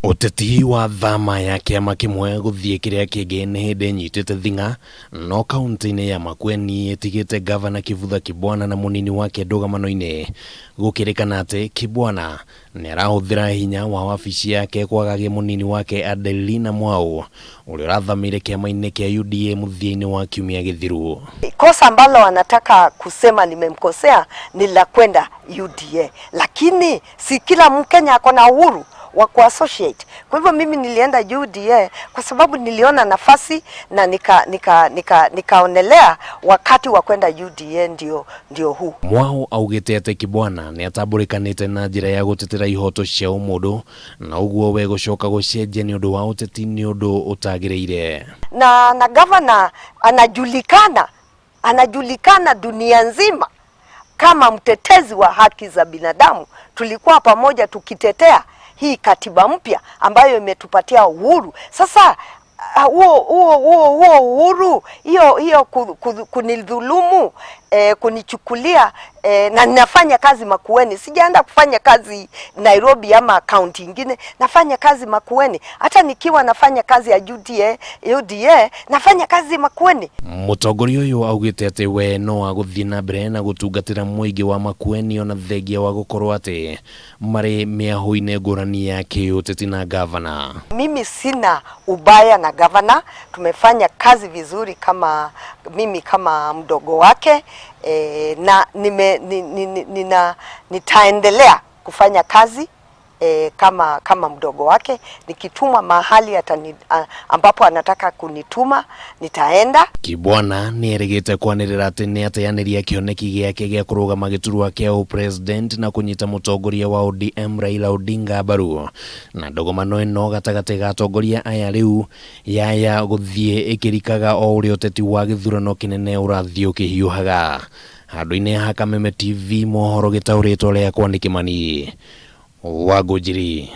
Ũteti wa thama ya kĩama kĩmwe gũthiĩ kĩrĩa kĩngĩ nĩ hĩndĩ ĩnyitĩte thing'a, no kauntĩ-inĩ ya Makueni ĩtigĩte ngavana Kivutha Kibwana na mũnini wake ndũgamano-inĩ, gũkĩrĩkana atĩ Kibwana nĩ arahũthĩra hinya wa wabici yake kwagagia mũnini wake Adelina Mwau ũrĩa ũrathamĩire kĩama-inĩ kĩa UDA mũthia-inĩ wa kiumia gĩthiru. Kosa ambalo wanataka kusema nimemkosea ni la kwenda UDA, lakini si kila Mkenya ako na uhuru wa kuassociate. Kwa hivyo mimi nilienda UDA kwa sababu niliona nafasi na nikaonelea wakati wa kwenda UDA ndio huu. Mwau augĩte atĩ Kibwana nĩ atambũrĩkanĩte na njĩra ya gũtetera ihoto cia ũmũndũ na ũguo we gũcoka gũcenjia nĩ ũndũ wa ũteti nĩ ũndũ ũtagĩrĩire. Na gavana anajulikana dunia nzima kama mtetezi wa haki za binadamu. Tulikuwa pamoja tukitetea hii katiba mpya ambayo imetupatia uhuru. Sasa huo uhuru hiyo kunidhulumu, kunichukulia, na ninafanya kazi Makueni, sijaenda kufanya kazi Nairobi ama kaunti ingine, nafanya kazi Makueni. Hata nikiwa nafanya kazi ya UDA, UDA nafanya kazi Makueni. Mũtongoria ũyũ augĩte atĩ we no agũthiĩ na mbere na gũtungatĩra mũingĩ wa Makueni ona thengia wa gũkorwo atĩ marĩ mĩahũ-inĩ ngũrani ya kĩũteti na gavana. Mimi sina ubaya na gavana, tumefanya kazi vizuri kama mimi kama mdogo wake, na nitaendelea kufanya kazi kama mdogo wake. Nikitumwa mahali ambapo anataka kunituma nitaenda. Kibwana nĩ erĩgĩte kwanĩrĩra atĩ nĩ ateanĩria kĩoneki gĩake gĩa kũrũgama gĩturwa kĩa ũpresident na kũnyita mũtongoria wa ODM Raila Odinga mbaru, na ndũgũmano ĩno gatagatĩ ga atongoria aya rĩu yaya gũthiĩ ĩkĩrikaga o ũrĩa ũteti wa gĩthurano kĩnene ũrathiĩ ũkĩhiũhaga. Handũ-inĩ ha Kameme TV mohoro gĩtaũrĩtwo rĩakwa nĩ Kĩmani wa Ngũnjiri.